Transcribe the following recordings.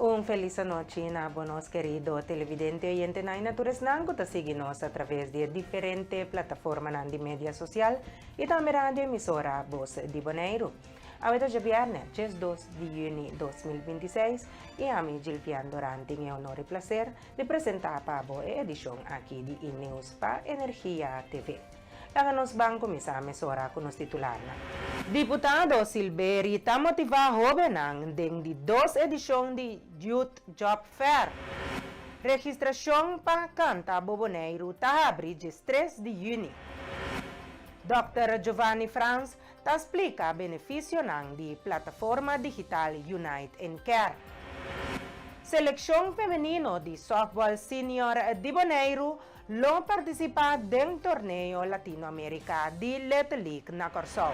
Un felis anochi na bo nos kerido televidente oyentenan i na tur esnan ku ta sigui nos a traves di e diferente plataformanan di media sosial i tambe radio emisora Bos di Boneiru. Awe ta djabièrnè, 12 di yüni 2026, i ami Gilvian Doran tin e honor i plaser di presentá pa bo e edishon aki di E-News pa Energia TV. Laga nos ban kuminsá mesora ku nos titularnan. Diputado Silberie ta motivá hóbennan den di dos edishon di Youth Job Fair. Registrashon pa Kanta Bo Boneiru ta habri 13 di yüni. Dòkter Giovanni Frans ta splika benefisionan di plataforma digital Unite in Care. Selekshon femenino di sòftbòl senior di Boneiru lo partisipá den torneo Latino Amerika di Little League na Kòrsou.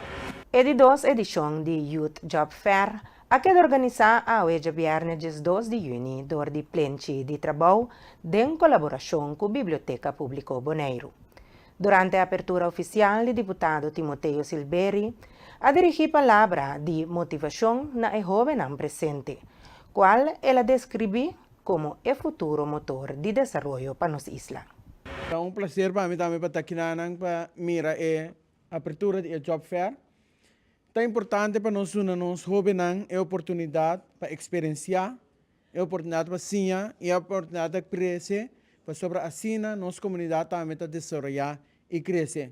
E di dos edishon di Youth Job Fair a keda organisá awe djabièrnè 12 di yüni dor di Plenchi di Trabou den kolaborashon ku Biblioteka Públiko Boneiru. Durante e apertura ofisial di diputado Timoteo Silberie a dirigí palabra di motivashon na e hóbennan presente, kual el a deskribí komo e futuro motor di desaroyo pa nos isla. Ta un placer pa mi tambe pa ta kinanan pa mira e apertura di e Job Fair. Ta importante pa nos duna nos hobennan e oportunidad pa experiencia, e oportunidad pa siña y e oportunidad pa crece, pasobra asina nos comunidad tambe ta desaroya y crece.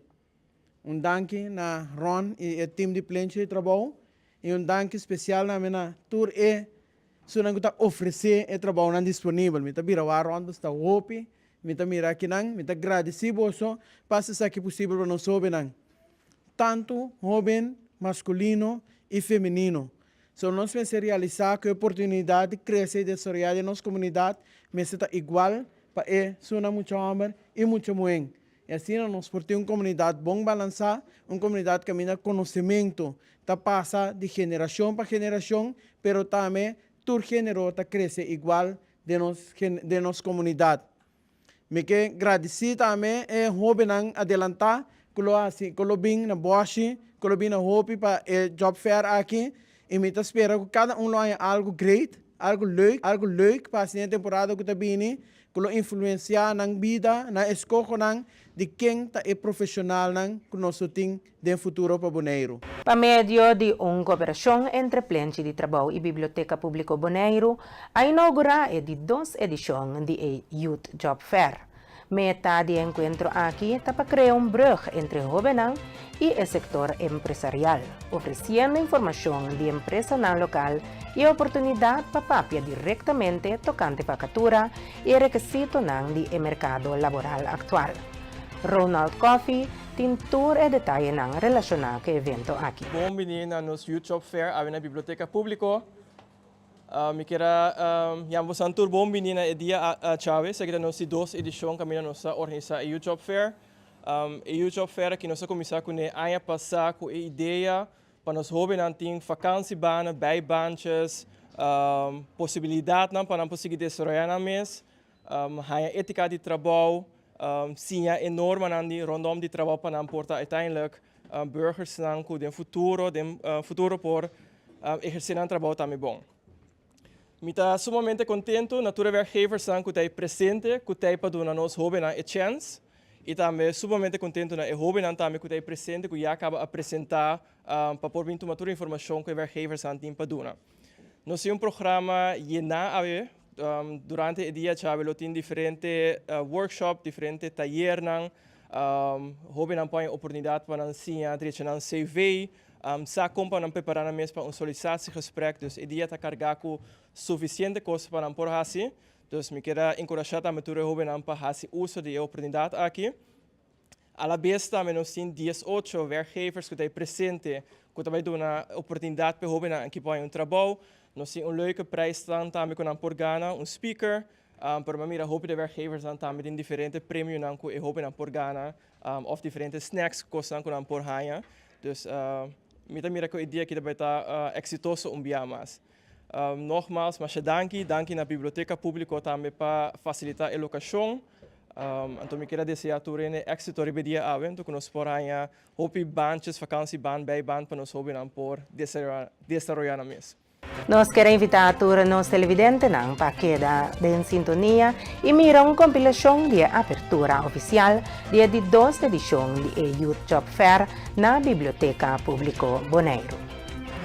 Un danki na Ron y e team di Plenchi di Trabou y un danki special tambe na tur e Esunnan ku ta ofresé e trabounan disponibel. Mi ta bira wak rònt bo sta hopi, mi ta mira akinan, mi ta gradisí boso pa hasi esaki posibel pa nos hóbennan, tantu hóben maskulino i femenino. So nos mester realisá ku e oportunidat di krese i desaroyá den nos komunidat mester ta igual pa e esunnan mucha hòmber i mucha muhé. I asina nos por tin un komunidat bon balansá, un komunidat kaminda konosementu ta pasa di generashon pa generashon, pero tambe tur género ta krese igual den nos den nos komunidat. Mi ke gradisí tambe e hóbennan adelantá ku lo hasi ku lo bin na Bòshi, ku lo bin na Hopi pa e job fair aki i mi ta spera ku kada un lo haña algu great, algu leuk, algu leuk pa hasi den e temporada ku ta bini ku lo influensiá nan bida, nan eskohonan di ken ta e profeshonalnan ku nos lo tin den futuro pa Boneiru. Pa medio di un koperashon entre Plenchi di Trabou i Biblioteka Públiko Boneiru a inougurá e di dos edishon di e Youth Job Fair. Meta di e enkuentro aki ta pa krea un brùg entre hóbennan i e sektor empresarial, ofresiendo informashon di empresanan lokal i e oportunidat pa papia direktamente tokante vakatura i e rekisitonan di e merkado laboral aktual. Ronald Coffie tin tur e detayenan relashoná ku e evento aki. Bon bini na nos Youth Job Fair awe na Biblioteka Públiko. Mi kier a yama boso tur bon bini na e dia djawe. Esaki ta nos di dos edishon kaminda nos ta organisá e Youth Job Fair. E Youth Job Fair aki nos a kuminsá kuné aña pasá ku e idea pa nos hóbennan tin vakansibanen, bijbaantjes, posibilidatnan pa nan por sigui desaroyá nan mes, haña étika di trabou, siña e normanan di rondom di trabou pa nan por ta uiteindelijk burgersnan ku den futuro den futuro por ehersé nan trabou tambe bon. Mi ta sumamente kontentu na tur e werkgeversnan ku ta ei presente ku ta ei pa duna nos hóbennan e chèns i tambe sumamente kontentu na e hóbennan tambe ku ta ei presente ku ya kaba a presentá pa por bin tuma tur e informashon ku e werkgeversnan tin pa duna. Nos tin un programa yená awe. Durante e dia djawe lo tin diferente workshop, diferente tayernan. Hóbennan por haña oportunidat pa nan siña drecha nan CV, sa kon pa nan prepará nan mes pa un sollicitatiegesprek. Dus e dia ta kargá ku sufisiente kos pa nan por hasi. Dus mi kier a enkurashá tambe tur e hóbennan pa hasi uso di e oportunidat aki. Alabes tambe nos tin 18 werkgevers ku ta ei presente ku ta bai duna oportunidat pa e hóbennan aki por haña un trabou. Nos tin un leuke prijsstand tambe ku nan por gana, un speaker. Pero mi a mira hopi di e werkgeversnan tambe tin diferente premionan ku e hóbennan por gana òf diferente snacks, kosnan ku nan por haña. Dus mi ta mira ku e dia aki ta bai ta eksitoso un bia mas. Nogmaals masha danki, danki na Biblioteka Públiko tambe pa fasilitá e lokashon. Anto mi kier a deseá tur hende éksito riba e dia awe, anto ku nos por haña hopi baantjes, vakansiebaan, bijbaan pa nos hóbennan por desaroyá nan mes. Nos ke invitá tur nos televidentenan pa keda den sintonia i mira un kompilashon di apertura ofisial di e di dos edishon di e Youth Job Fair na Biblioteka Públiko Boneiru.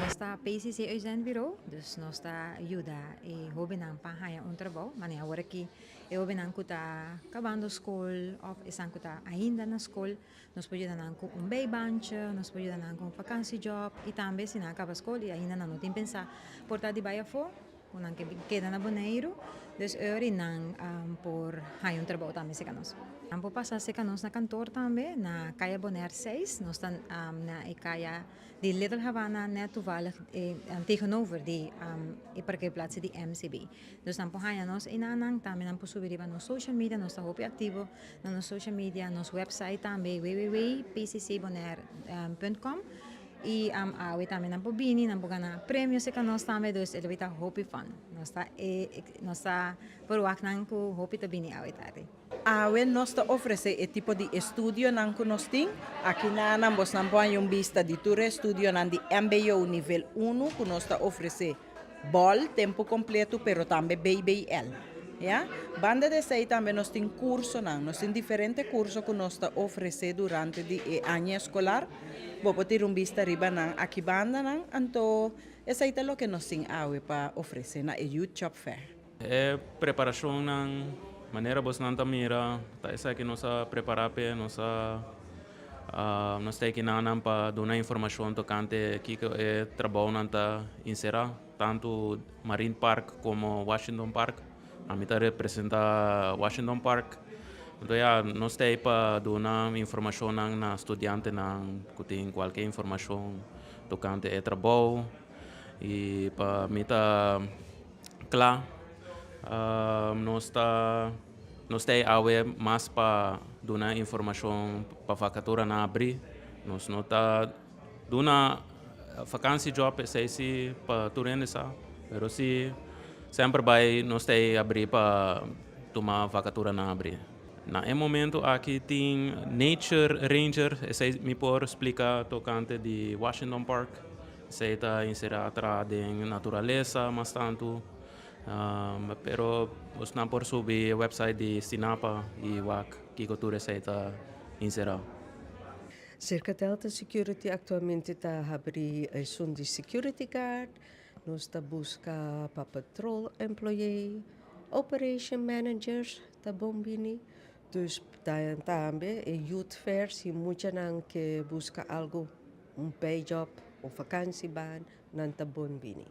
Nos ta PCC Uitzendbureau, dus nos ta yuda e hóbennan pa haña un trabou. Ma awor aki e hóbennan ku ta kabando skol òf esnan ku ta ainda na skol, nos por yuda nan ku un bijbaantje, nos por yuda nan ku un vakantiejob i tambe si nan kaba skol i ainda nan no tin pensá por ta di bai afó, ku nan ke keda na Boneiru, dus ora nan por haña un trabou tambe serka nos. Nan por pasa serka nos na kantoor tambe na Kaya Bonaire 6, nos ta na e kaya di Little Havana net toevallig tegenover di e parkeerplaats di MCB. Dus nan por haña nos einan, tambe nan por subi riba nos social media, nos ta hopi aktivo na nos social media, nos website tambe www.pccbonaire.com i awe tambe nan por bini, nan por gana premio serka nos tambe, dus e lo ta hopi fun. Nos ta verwacht nan ku hopi ta bini awe tardi. Awe nos ta ofresé e tipo di estudionan ku nos tin. Aki na nan boso por un bista di tur estudionan di MBO nivel 1 ku nos ta ofresé. Bol, tempu kompleto, pero tambe BBL. Ja? Banda di esei tambe nos tin kursonan, nos tin diferente kurso ku nos ta ofresé durante di aña eskolar. Bo por tira un bista riba nan aki banda nan, anto esei ta loke nos tin awe pa ofresé na e Youth Job Fair. E preparashonnan, manera boso ta mira, ta esaki nos a prepará pa nos a nos ta aki nan pa duna informashon tokante kiko e trabounan ta enserá, tantu Marine Park komo Washington Park. Ami ta representá Washington Park. Anto ja, nos ta pa duna informashon na studiantenan ku tin kualke informashon tokante e trabou i pa mi ta kla, nos ta awe mas pa duna informashon pa vakaturanan habri. Nos no ta duna vakantiejob, esei si pa tur hende sa, pero si semper bai nos ta habri pa tuma vakaturanan habri. Na e momento aki tin Nature Ranger, esei mi por splika tokante di Washington Park. Esei ta enserá den naturalesa mas tantu. Pero boso por subi website di Stinapa i wak kiko tur esei ta enserá. Serka Delta Security aktualmente ta habri esun di security guard, nos ta buska pa patrol employee, operation managers ta bon bini. Dus tambe e youth fair, si muchanan ke buska algu, un bijjob of vakantiebaan, nan ta bon bini.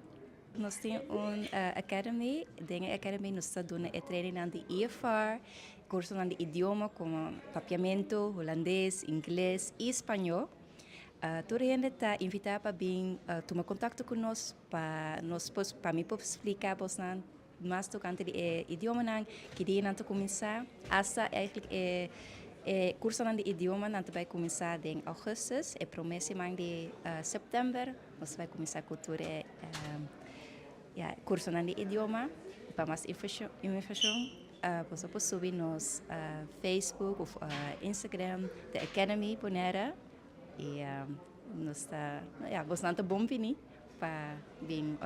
Nos tin un academy, den e academy nos ta duna e training di EFR, kurso di idioma komo papiamentu, hulandes, ingles i spañó. Tur hende ta invitá pa bin tuma kontakto ku nos pa mi por splika mas tokante di idiomanan, ki dia nan ta kuminsá. Hasta eigenlijk e kursonan di idiomanan ta bai kuminsá den ougùstùs, e promé siman di sèptèmber, nos ta bai kuminsá ku tur e ja, kursonan di idioma. Pa mas informashon, bo por subi nos Facebook òf Instagram, The Academy Bonaire. I nos ta, ja, boso ta bon bini pa bin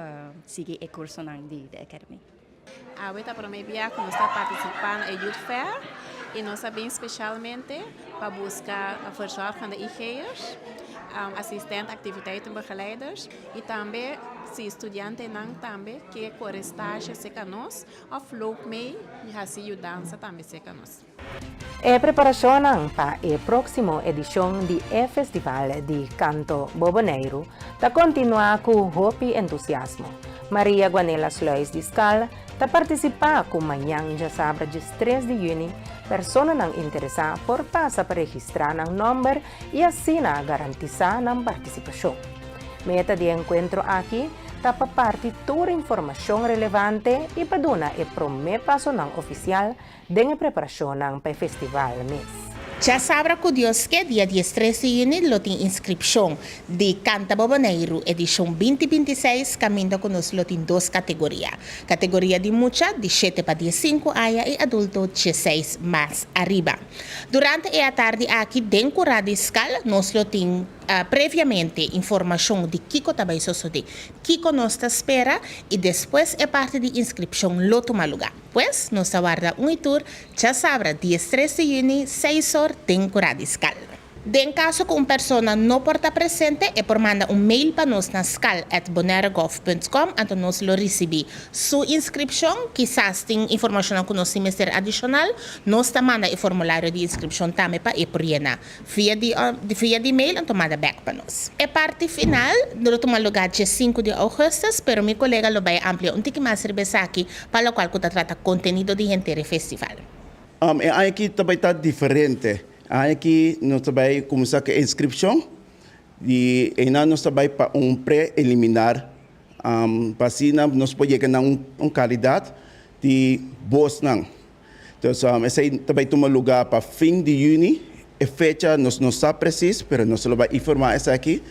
sigui e kursonan di The Academy. Awe ta promé biaha ku nos ta partisipá na Youth Fair i nos a bin spesialmente pa buska verzorgende IG'ers, asistent activiteitenbegeleiders i tambe si studiantenan tambe ke kore stage serka nos òf loop mee i hasi yudansa tambe serka nos. E preparashon pa e próksimo edishon di e Festival di Kanto Bo Boneiru ta kontinuá ku hopi entusiasmo. Maria Guanela Sluis di Skal ta partisipá ku mañan djasabra 3 di yüni, personanan interesá por pasa pa registrá nan nòmber i asina garantisá nan partisipashon. Meta di enkuentro aki ta pa parti tur informashon relevante i pa duna e promé pasonan ofisial den preparashon pa e festival mes. Djasabra ku Dios ke dia 13 di yüni lo tin inskripshon di Kanta Bo Boneiru edishon 2026, kaminda ku nos lo tin dos kategoria. Kategoria di mucha di 7 pa 15 aña i adulto 16 mas ariba. Durante e atardi aki den kurá di Skal nos lo tin Previamente informashon di kiko ta bai sosodé, kiko nos ta spera i despues e parti di inskripshon lo tuma lugá. Pues, nos ta warda un i tur djasabra 13 di yüni, 6 or den Kurá di Skal. Den kaso ku un persona no por ta presente, e por manda un mail pa nos na skal@bonairegov.com, anto nos lo risibí su inskripshon. Kisas tin informashon ku nos mester adishonal, nos ta manda e formulario di inskripshon tambe pa e por yena via di mail anto manda back pa nos. E parti final lo tuma lugá dia 5 di ougùstùs, pero mi kolega lo bai amplia un tiki mas riba esaki, pa lokual ku ta trata kontenido di henter festival. E aki tambe ta diferente. Aki nos tambe kuminsá ku inskripshon i einan nos tambe pa un preliminar pa asina nos por yega na un kalidat di bosnan. Anto, esei tambe ta tuma lugá pa fin di yüni. E fecha nos no sa presis, pero nos lo bai informá esaki.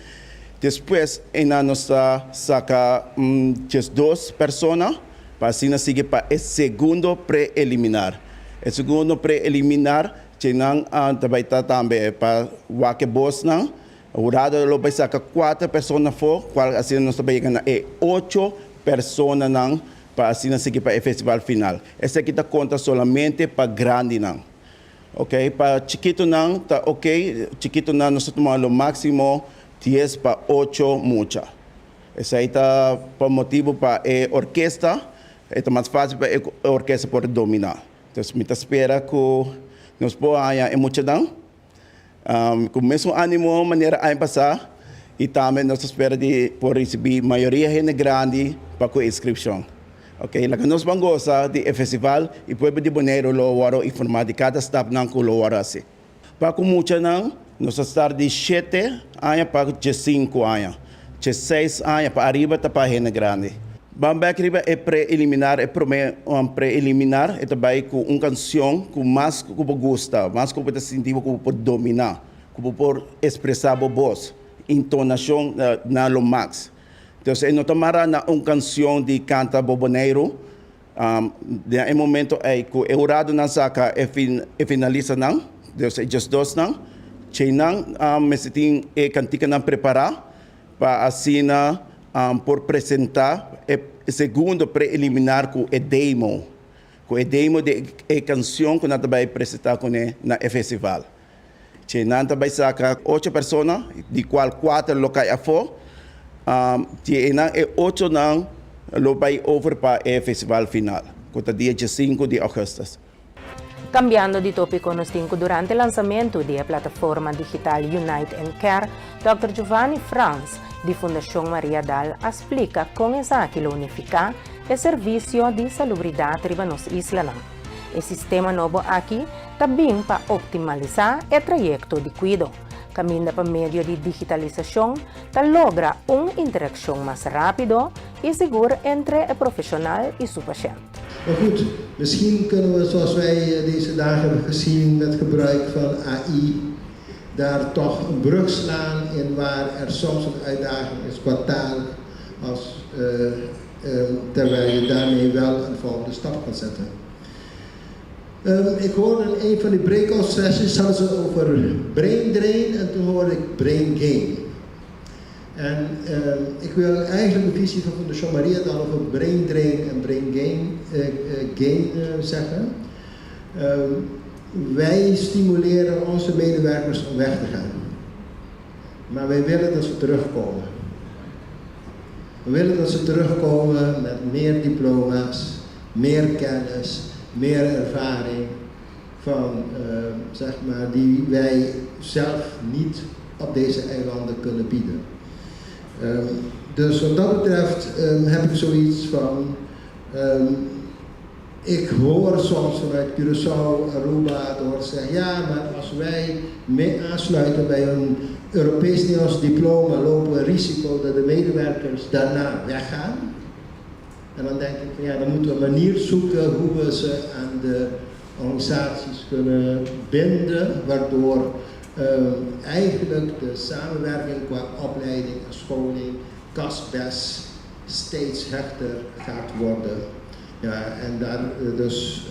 Despues, einan nos ta saka 12 persona pa asina sigui pa e segundo preliminar. E segundo preliminar, einan tambe ta tambe pa wak e bosnan. Hurado lo bai saka kuater persona afó, kual asina nos tambe yega na e ocho personanan pa asina sigui pa e festival final. Esaki ta konta solamente pa grandinan. Ok, pa chikitunan, ta ok, chikitunan nos ta tuma lo máksimo 10 pa 8 mucha. Esei ta pa motibu pa e orkesta, ta mas fásil pa e orkesta por dominá. Anto, mi ta spera ku nos por haña e muchanan, ku mesun ánimo manera aña pasá i tambe nos ta spera di por risibí mayoria hende grandi pa ku inskripshon. Ok, laga nos ban gosa di e festival i pueblo di Boneiru lo wòrdu informá di kada stapnan ku lo wòrdu hasi. Pa ku muchanan, nos ta start di 7 aña pa 5 aña. 6 aña pa ariba ta pa hende grandi. Ban bèk riba e preliminar, e promé preliminar, e tambe ku un kansion ku mas ku bo gusta, mas ku bo ta sinti ku bo por dominá, ku bo por ekspresá bo bos, intonashon na lo max. Anto, no ta mará na un kansion di Kanta Bo Boneiru, den e momento ei ku e huradonan saka e finalistanan, dus e 12nan, einan mester tin e kantikanan prepará pa asina por presentá e segundo preliminar ku e demo. Ku e demo di e kansion ku nan ta bai presentá kuné na e festival. Einan ta bai saka ocho persona, di kual kuater lo kai afó. Einan e ochonan lo bai over pa e festival final, ku ta dia 5 di ougùstùs. Kambiando di tópiko, nos tin durante lansamentu di e plataforma digital Unite and Care, Dr. Giovanni Franz, di Fundashon Mariadal, a splika kon esaki lo unifiká e servisio di salubridat riba nos islanan. E sistema nobo aki ta bin pa optimalisá e trayekto di kuido. Kaminda pa medio di digitalisashon, ta logra un interakshon mas rápido i sigur entre e profeshonal i su pashènt. Maar goed, misschien kunnen we, zoals wij deze dagen hebben gezien met gebruik van AI, daar toch een brug slaan in waar er soms een uitdaging is qua taal, terwijl je daarmee wel een volgende stap kan zetten. Ik hoorde in een van die breakout sessies hadden ze over brain drain en toen hoorde ik brain gain. En ik wil eigenlijk de visie van Fundashon Mariadal over brain drain en brain gain zeggen. Wij stimuleren onze medewerkers om weg te gaan. Maar wij willen dat ze terugkomen. We willen dat ze terugkomen met meer diploma's, meer kennis, meer ervaring van, zeg maar, die wij zelf niet op deze eilanden kunnen bieden. Dus wat dat betreft heb ik zoiets van, ik hoor soms vanuit Curaçao, Aruba, door zeggen, ja, maar als wij mee aansluiten bij een Europees Nederlands diploma, lopen we risico dat de medewerkers daarna weggaan. En dan denk ik van ja, dan moeten we een manier zoeken hoe we ze aan de organisaties kunnen binden, waardoor eigenlijk de samenwerking qua opleiding en scholing, CAS-BES, steeds hechter gaat worden. Ja, en daar dus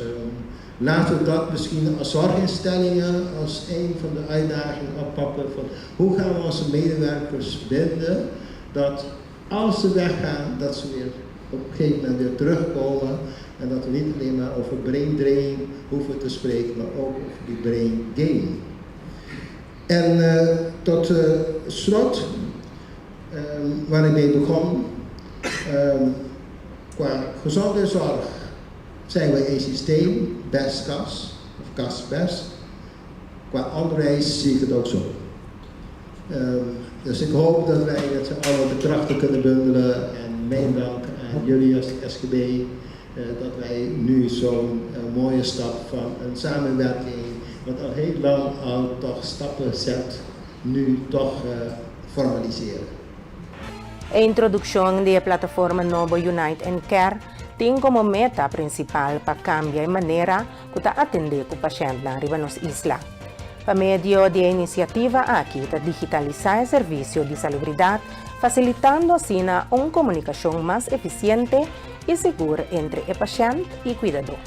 Laten we dat misschien als zorginstellingen als een van de uitdagingen oppakken van hoe gaan we onze medewerkers binden dat als ze weggaan, dat ze weer op een gegeven moment weer terugkomen en dat we niet alleen maar over brain drain hoeven te spreken, maar ook over die brain gain. En tot slot, waar ik mee begon, qua gezondheidszorg zijn wij een systeem, best kas, of kas best. Qua onderwijs zie ik het ook zo. Dus ik hoop dat wij met z'n allen de krachten kunnen bundelen en mijn dank aan jullie als SGB dat wij nu zo'n mooie stap van een samenwerking, wat al heel lang al toch stappen zet, nu toch formaliseren. E introdukshon di e plataforma nobo Unite and Care tin komo meta prinsipal pa kambia e manera ku ta atendé ku pashèntnan riba nos isla. Pa medio di e inisiativa aki ta digitalisá e servisio di salubridat, fasilitando asina un komunikashon mas efisiente i sigur entre e pashènt i kuidadó.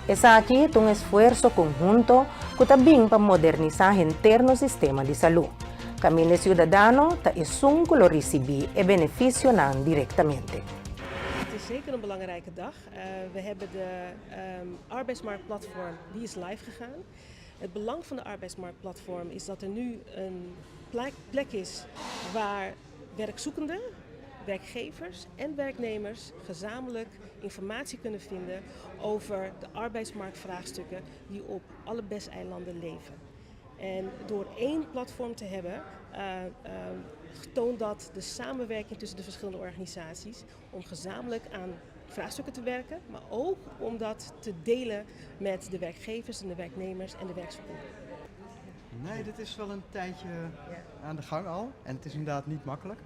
Esaki ta un esfuerso konhunto ku ta bin pa modernisá henter nos sistema di salú. Kaminda e siudadano ta esun ku lo risibí e benefisionan direktamente. Het is zeker een belangrijke dag. We hebben de arbeidsmarktplatform, die is live gegaan. Het belang van de arbeidsmarktplatform is dat er nu een plek is waar werkzoekenden, werkgevers en werknemers gezamenlijk informatie kunnen vinden over de arbeidsmarktvraagstukken die op alle BES-eilanden leven. En door één platform te hebben, toont dat de samenwerking tussen de verschillende organisaties om gezamenlijk aan vraagstukken te werken, maar ook om dat te delen met de werkgevers en de werknemers en de werkzoekenden. Nee, dit is wel een tijdje aan de gang al. En het is inderdaad niet makkelijk.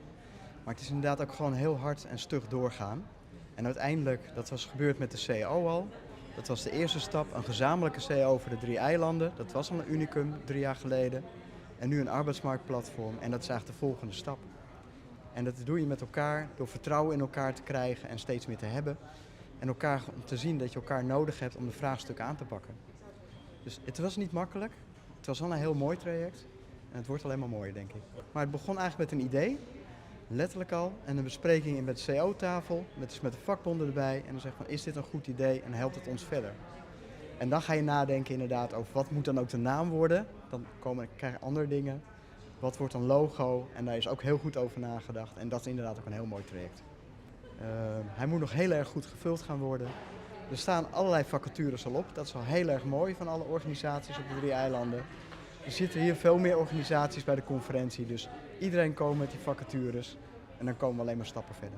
Maar het is inderdaad ook gewoon heel hard en stug doorgaan. En uiteindelijk, dat was gebeurd met de CAO al. Dat was de eerste stap, een gezamenlijke CAO voor de drie eilanden. Dat was al een unicum 3 jaar geleden. En nu een arbeidsmarktplatform en dat is eigenlijk de volgende stap. En dat doe je met elkaar door vertrouwen in elkaar te krijgen en steeds meer te hebben. En elkaar om te zien dat je elkaar nodig hebt om de vraagstukken aan te pakken. Dus het was niet makkelijk. Het was wel een heel mooi traject. En het wordt alleen maar mooier, denk ik. Maar het begon eigenlijk met een idee, letterlijk al. En een bespreking met de CAO-tafel, dus met de vakbonden erbij. En dan zeg van, is dit een goed idee en helpt het ons verder? En dan ga je nadenken inderdaad over wat moet dan ook de naam worden. Dan krijg je andere dingen. Wat wordt een logo? En daar is ook heel goed over nagedacht. En dat is inderdaad ook een heel mooi traject. Hij moet nog heel erg goed gevuld gaan worden. Er staan allerlei vacatures al op. Dat is al heel erg mooi van alle organisaties op de drie eilanden. Er zitten hier veel meer organisaties bij de conferentie. Dus iedereen komt met die vacatures. En dan komen we alleen maar stappen verder.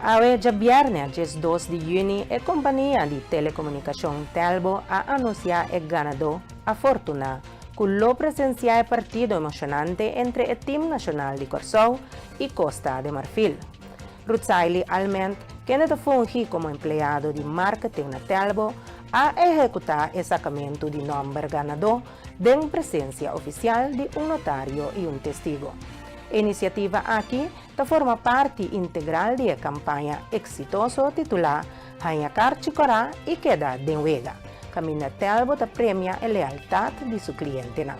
Awe djabièrnè, 2 di yüni, e kompania di telekomunikashon Telbo a anunsiá e ganadó afortuná ku lo presensiá e partido emoshonante entre e tim nashonal di Kòrsou i Costa de Marfil. Rutsaili Alment, kende ta fungi komo empleado di marketing na Telbo, a ehekutá e sakamentu di nòmber ganadó den presensia ofisial di un notario i un testigu. E inisiativa aki ta forma parti integral di e kampaña eksitoso titulá Haña Karchi Kòrá i Keda den Wega, kaminda Telbo ta premia e lealtat di su klientenan.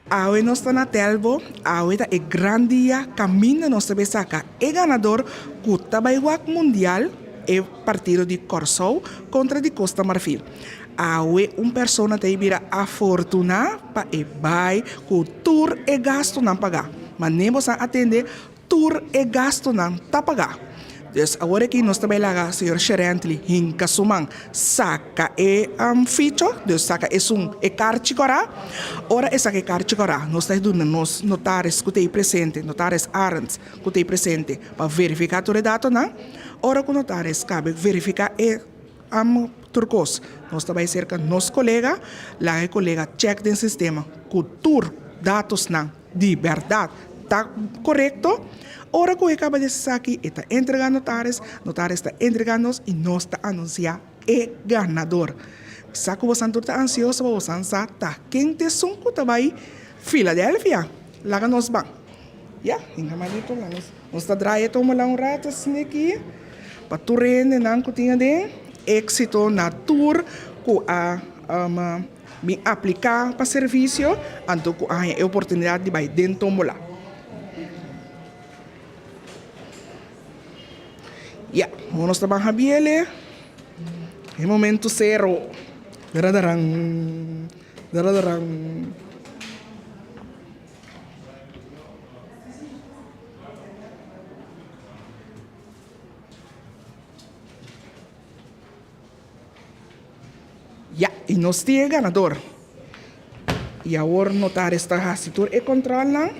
Awe nos ta na Telbo, awe ta e gran dia, kaminda nos ta saka e ganador ku ta bai wak mundial e partido di Kòrsou kontra di Costa Marfil. Awe un persona ta bira afortuná pa e bai ku tur e gastonan pagá. Manera bo a tende tur e gastonan ta pagá. Dus awor aki nos ta bai laga señor Sherently hinka su man saka e ficho, dus saka esun e karchi kòrá. Ora e saka e karchi kòrá, nos ta duna nos notaris ku ta presente, notaris Arends ku ta presente pa verifiká tur e datonan. Ora ku notaris kaba verifiká e tur kos, nos ta bai serka nos kolega, laga e kolega check den sistema ku tur datosnan di berdat ta korekto. Ora ku e kaba di esaki, e ta entregá notaris, notaris ta entregá nos i nos ta anunsiá e ganador. Sa ku boso ta ansioso pa boso sa ta ken ta esun ku ta bai Philadelphia. Laga nos ban. Ja, hinka malito la nos. Nos ta draai e tomo la un rato asina aki. Pa tur hendenan ku tin aden. Éksito na tur ku a bin apliká pa servisio anto ku a haña e oportunidat di bai den tómbola. Ya, awor nos ta ban habiele e momento sero. Daradaran, daradaran. Ya, y nos tin e ganador. Y awor notaris ta haci tur e controlnan,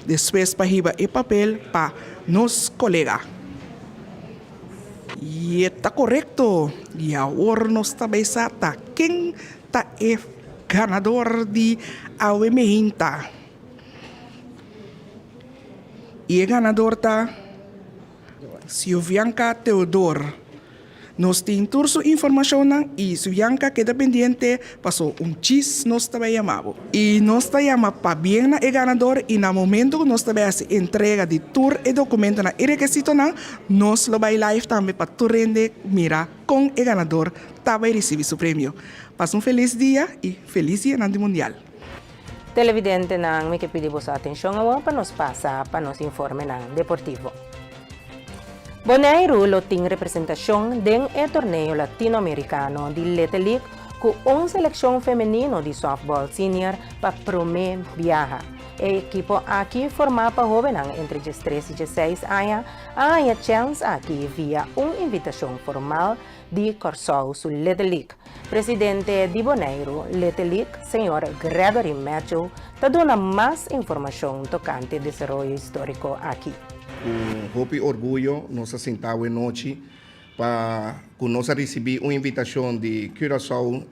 despues pa hiba e papel pa nos colega. Y e ta corecto. Y awor nos ta bay sa ta ken ta e ganador di awe mehinta. Y e ganador ta Sjovianka Theodor. Nos tin tur su informashonnan y Sjovianka keda pendiente paso un chis nos ta bay yama bo. Y nos ta yama pabien na e ganador y na momento cu nos ta bay haci entrega di tur e documentonan y rekesitonan nos lo bay live tambe pa tur hende mira con e ganador ta bay ricibi su premio. Pasa un feliz dia y feliz dianan di Mundial. Televidentenan, mi ke pidi boso atenshon awor pa nos pasa pa nos informenan deportivo. Boneiru lo tin representashon den e torneo Latinoamerikano di Little League ku un selekshon femenino di sòftbòl senior pa promé biaha. E ekipo aki formá pa hóbennan entre diestres i diesseis aña a haña chèns aki via un invitashon formal di Kòrsou su Little League. Presidente di Boneiru Little League, señor Gregory Matthew, ta duna mas informashon tokante desaroyo históriko aki. Ku hopi orguyo nos a sinta awe nochi pa ku nos a risibí un invitashon di Curaçao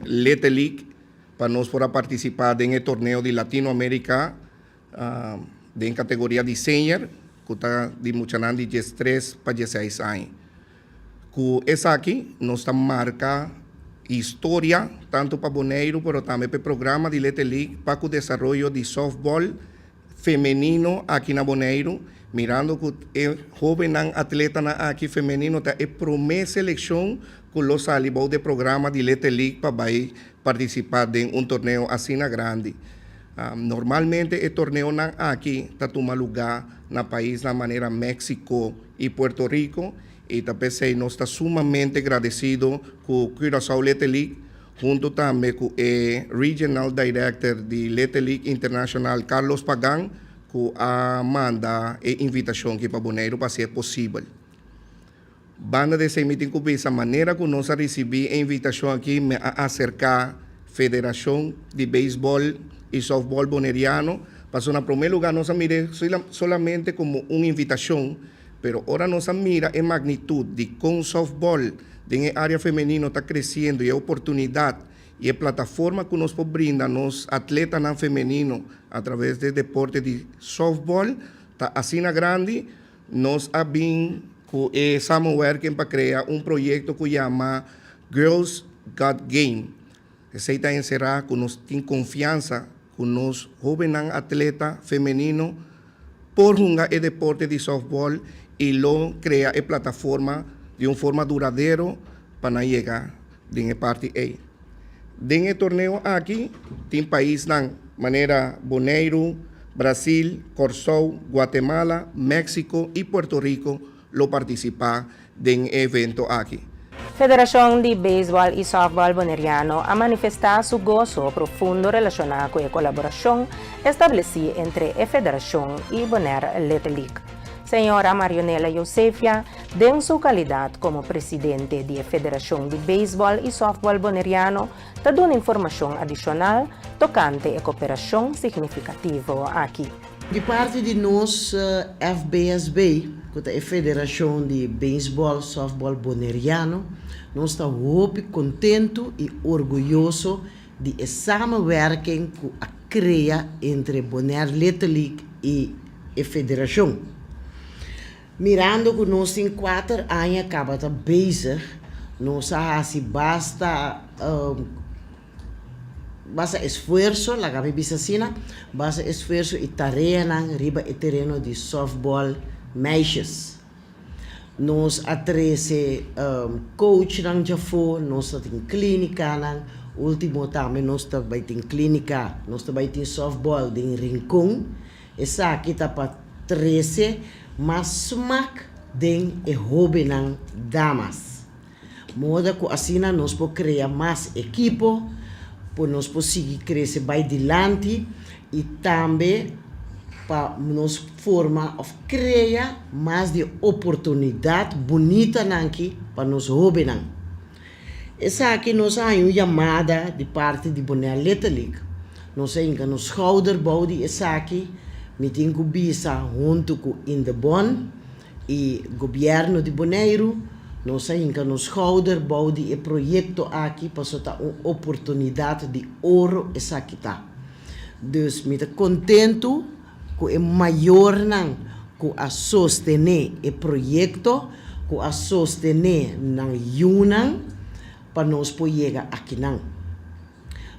Little League pa nos por a partisipá den e torneo di Latino Amerika den kategoria di senior ku ta di muchanan di diestres pa diesseis aña. Ku esaki nos ta marka historia tantu pa Boneiru pero tambe pa e programa di Little League pa ku desaroyo di softball femenino aki na Boneiru, mirando ku e hóbennan atletanan aki femenino ta e promé selekshon ku lo sali bou di e programa di Little League pa bai partisipá den un torneo asina grandi. Normalmente e torneonan aki ta tuma lugá na paisnan manera Mexico i Puerto Rico i ta p'esei nos ta sumamente gradesido ku Curaçao Little League huntu tambe ku e Regional Director di Little League International Carlos Pagan ku a manda e invitashon aki pa Boneiru pa hasié posibel. Banda di esei mi tin ku bisa manera ku nos a risibí e invitashon aki mi a aserká Federashon di Beisbòl i Sòftbòl Boneriano pasobra na promé lugá nos a mir'é solamente komo un invitashon pero ora nos a mira e magnitut di kon sòftbòl den e área femenino ta kresiendo i e oportunidat i e plataforma ku nos por brinda nos atletanan femenino atraves di e deporte di sòftbòl ta asina grandi. Nos a bin ku e samenwerking pa krea un proyekto ku yama Girls Got Game. Esei ta enserá ku nos tin konfiansa ku nos hóbennan atleta femenino por hunga e deporte di sòftbòl i lo krea e plataforma di un forma duradero pa nan yega den e parti ei. Den e torneo aki tin paisnan manera Boneiru, Brasil, Kòrsou, Guatemala, Mexico i Puerto Rico lo partisipá den e evento aki. Federashon di Beisbòl i Sòftbòl Boneriano a manifestá su goso profundo relashoná ku e kolaborashon establesí entre e federashon i Bonaire Little League. Señora Marionela Josefia, Den su kalidat komo presidente di e Federashon di Beisbòl i Sòftbòl Boneriano ta duna informashon adishonal tokante e koperashon signifikativo aki. Di parti di nos FBSB, ku ta e Federashon di Beisbòl Sòftbòl Boneriano, nos ta hopi kontentu i orguyoso di e samenwerking ku a krea entre Bonaire Little League i e federashon. Mirando ku nos tin kuater aña kaba ta bezig, nos a hasi basta basta esfuerso, laga mi bisa asina, basta esfuerso i tareanan riba e tereno di softball meisjes. Nos a trese coachnan djafó, nos ta tin klínikanan. Último tambe nos ta bai tin klínika, nos ta bai tin softball den Rincon. Esaki ta pa trese mas smak den e hóbennan damas. Moda ku asina nos por krea mas ekipo, por nos por sigui krese bai dilanti i tambe pa nos forma òf krea mas di oportunidat bunitanan aki pa nos hóbennan. Esaki nos a haña un yamada di parti di Bonaire Little League. Nos a hinka nos schouder bou di esaki, mi tin ku bisa huntu ku Indebon i gobièrnu di Boneiru, nos a hinka nos schouder bou di e proyekto aki pasobra ta un oportunidat di oro esaki ta. Dus mi ta kontentu ku e mayornan ku a sostené e proyekto, ku a sostené nan yunan pa nos por yega akinan.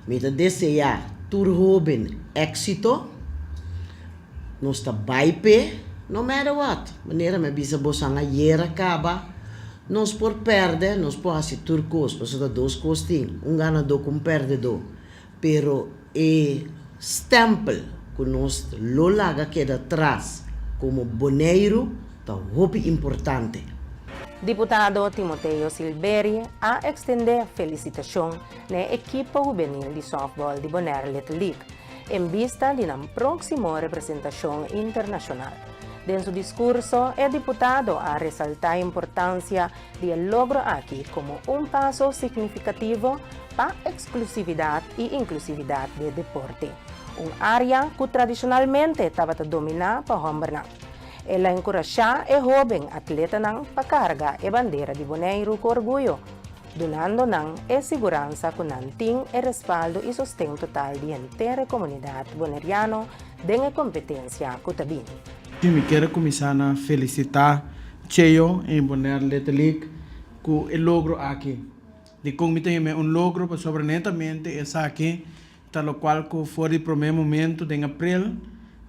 Mi ta deseá tur hóben éksito. Nos ta bai p'e, no matter what. Manera mi a bisa bosan ayer a kaba, nos por pèrdè, nos por hasi tur kos, pasobra ta dos kos tin, un ganadó ku un pèrdedó. Pero e stèmpel ku nos lo laga keda tras komo Boneiru ta hopi importante. Diputado Timoteo Silberie a ekstendé felisitashon na e ekipo hubenil di sòftbòl di Bonaire Little League en bista di nan próksimo representashon internashonal. Den su diskurso e diputado a resaltá importansia di e logro aki komo un paso signifikativo pa eksklusividat i inklusividat di e deporte, un área ku tradishonalmente tabata dominá pa hòmbernan. El a enkurashá e hóben atletanan pa karga e bandera di Boneiru ku orguyo, dunando nan e siguransa ku nan tin e respaldo i sosten total di henter e komunidat boneriano den e kompetensia ku ta bini. Mi kier kuminsá na felisitá Cheo i Bonaire Little League ku e logro aki. Dikon mi ta yam'é un logro? Pasobra netamente esaki ta lokual ku for di promé momentu den aprel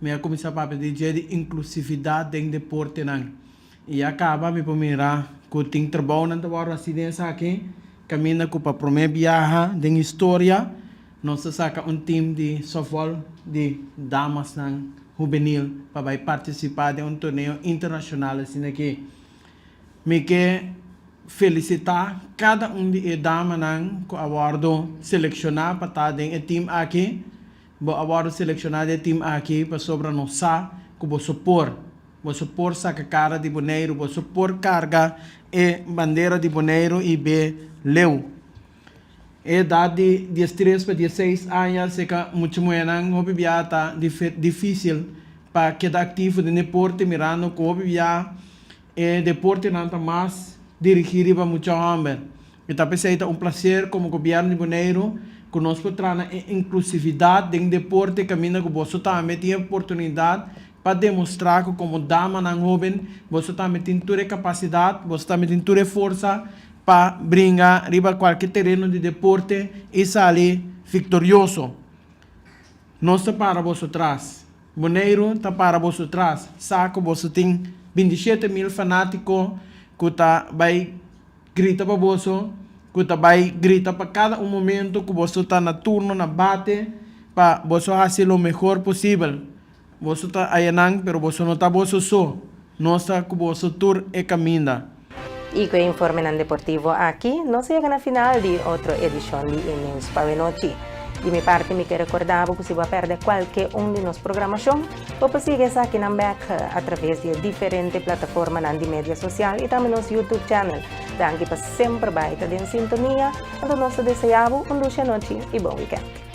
mi a kuminsá papia di dje di inklusividat den deportenan. I a kaba mi por mira ku tin trabounan ta wòrdu hasi den esaki kaminda ku pa promé biaha den historia nos ta saka un tim di sòftbòl di damasnan hubenil pa bai partisipá den un torneo internashonal asina ki mi ke felisitá kada un di e damanan ku a wòrdu selekshoná pa ta den e tim aki. Bo a wòrdu selekshoná den e tim aki pasobra nos sa ku boso por. Boso por saka kara di Boneiru, boso por karga e bandera di Boneiru i be leu. E edat di diestres pa diesseis aña seka mucha muhénan hopi bia ta difísil pa keda aktivo den deporte mirando ku hopi bia e deportenan ta mas dirigí riba mucha hòmber. Mi ta p'esei ta un plaser komo gobièrnu di Boneiru ku nos por traha na e inklusividat den deporte kaminda ku boso tambe tin e oportunidat pa demostrá ku komo damanan hóben boso tambe tin tur e kapasidat, boso tambe tin tur e forsa pa bringa riba kualke tereno di deporte i sali viktorioso. Nos ta para boso tras. Boneiru ta para boso tras. Sa ku boso tin 27.000 fanátiko ku ta bai Grita pa boso ku ta bai grita pa kada un momento ku boso ta na turno na bate pa boso hasi lo mehor posibel. Boso ta ayanan pero boso no ta boso so. Nos ta ku boso tur e kaminda. I ku e informenan deportivo aki nos a yega na final di otro edishon di E Nieuws pa Wenochi. Di mi parti mi ke rekorda bo ku si bo a pèrdè kualke un di nos programashon, Bo por sigui esakinan bek atraves di e diferente plataformanan di media sosial i tambe nos YouTube channel. Danki pa semper bai ta den sintonia, anto nos ta desea bo un dushi anochi i bon wikènt.